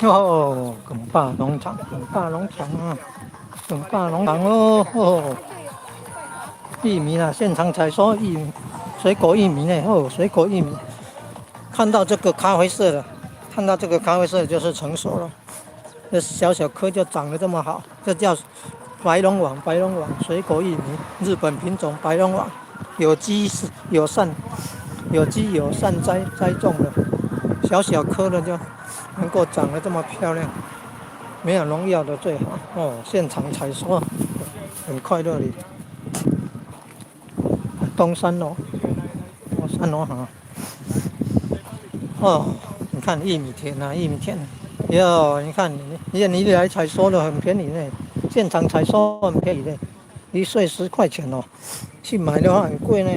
哦，耿坝农场，耿坝农场啊，耿坝农场哦，哦，玉米啊，现场采收玉米，水果玉米呢，哦，水果玉米，看到这个咖啡色的，看到这个咖啡色就是成熟了，这小小颗就长得这么好，这叫白龙王，白龙王水果玉米，日本品种白龙王，有机是友善，有机友善栽种的，小小颗的就能够长得这么漂亮，没有农药的最好哦。现场采收，很快乐的。东山楼，哦，三楼哈。哦，你看玉米田啊，玉米田，哟，你看你來採收的很便宜呢，現場採收很便宜呢，一穗10塊錢哦，去買的話很貴呢。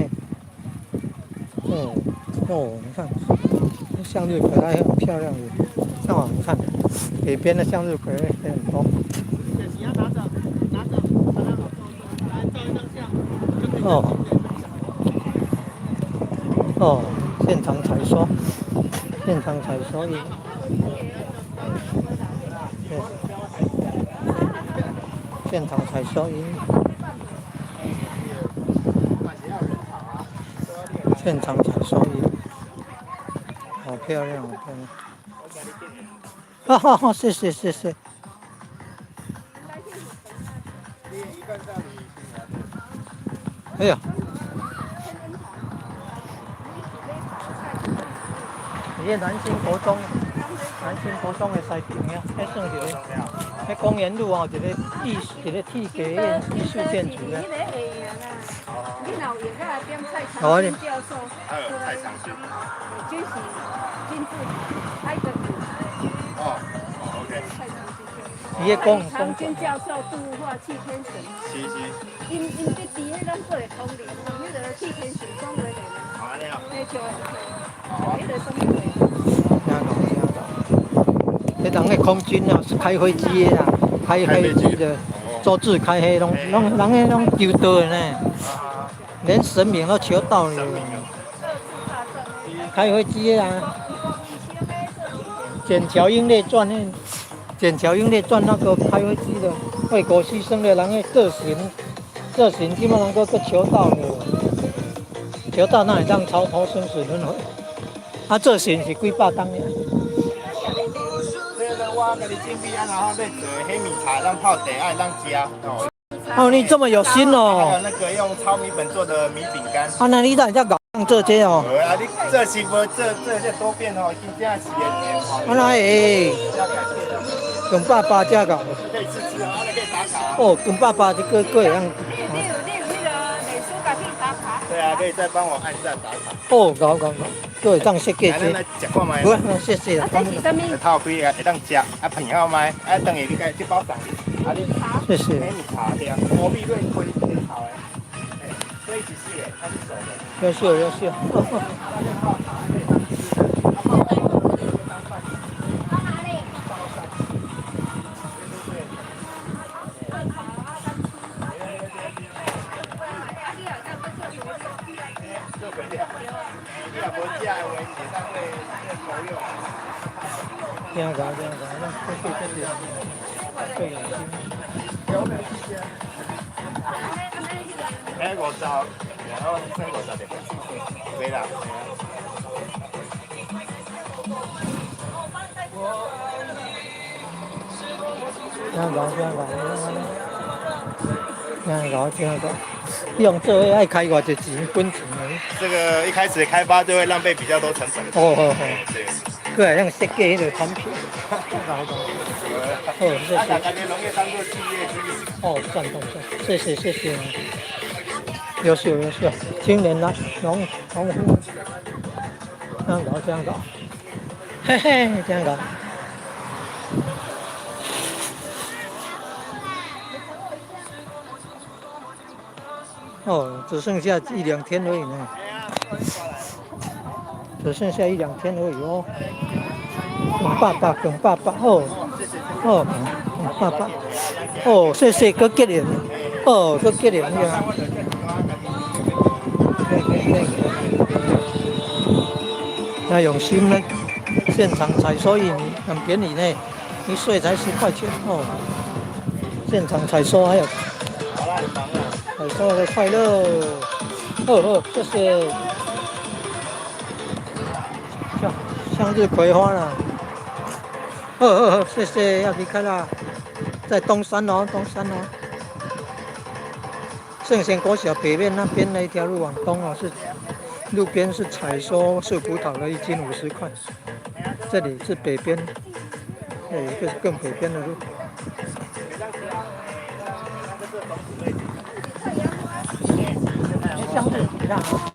哦哦，你看向日葵還很漂亮的，哦，你看北邊的向日葵也很多。你要拿着，拿着，來照一張相。哦哦，現場採收，現場採收一，對，現場採收一，現場採收一，好漂亮，好漂亮。哈哈哈，謝謝謝謝。哎呀！你這南興國中，南興國中的西邊啊，彼算一个，彼公園路哦，一個藝術，一個鐵架藝術建築啊。你若有閒，來點蔡長軍教授。還有蔡長軍。軍事軍事愛德。哦，OK。蔡長軍。伊個講長軍教授度化氣天神。是是。𪜶佇彼咱過會通靈，彼个氣天神講話咧。哦，按呢哦。嘿，笑的笑，彼个啥物話？聽到聽到。彼人个空軍啊，是開飛機的啦，開飛機的，周志開彼攏攏人彼攏求道的呢，連神明都求到了。開飛機的啊，《筧橋英烈傳》呢，《筧橋英烈傳》那個開飛機的，為國犧牲的人的個性，個性這馬人閣閣求道了，求道那會當超脫生死輪迴。啊，做神是幾百冬爾。這個我家己準備啊，然後欲做黑米茶，當泡茶，愛當食。哦，哦，你這麼有心哦。還有那個用糙米粉做的米餅乾。啊，那你哪會遮𠢕做這哦？啊，你做是無做做這多變哦，真正是會變。啊，哪會？用爸爸遮𠢕。可以試吃啊，可以打卡。哦，用爸爸這個個會當。你有那個臉書家己打卡？對啊，可以再幫我按讚打卡。哦，𠢕𠢕𠢕，閣會當設計這。來食看覓。不，謝謝啦。啊，這是啥物？頭開啊，會當食，啊，朋友覓，啊，等下你該這包送你。啊，你謝謝。黑米茶對啊，烏米瑞開炒的，這一起是的，它是熟的。優秀優秀。聽講聽講，咱這這是最有心。哎，50，然後剩50就沒啦。聽講聽講，聽講聽講，用這個愛開偌濟錢本錢的。這個一開始開發就會浪費比較多成本。哦哦哦，對。閣會用設計彼個產品。哦，謝謝。把農業當做事業經營。哦，讚讚讚，謝謝謝謝。優秀優秀，青年來農夫，這樣搞這樣搞，嘿嘿，這樣搞。哦，只剩下一兩天而已呢，只剩下一兩天而已哦。耿爸爸，耿爸爸，哦，哦，耿爸爸，哦，謝謝，閣結緣，哦，閣結緣呀。對對對。那用心呢，現場採收玉米很便宜呢，一穗才10塊錢哦。現場採收還有好啦，你忙啦。採收的快樂，好好，謝謝。向日葵花啦，好好好，謝謝，要離開啦，在東山哦，東山哦。聖賢國小北面那邊那一條路往東哦，是路邊是採收刺葡萄的，一斤50塊。這裡是北邊，有一個是更北邊的路。這是種子類。向日葵啦。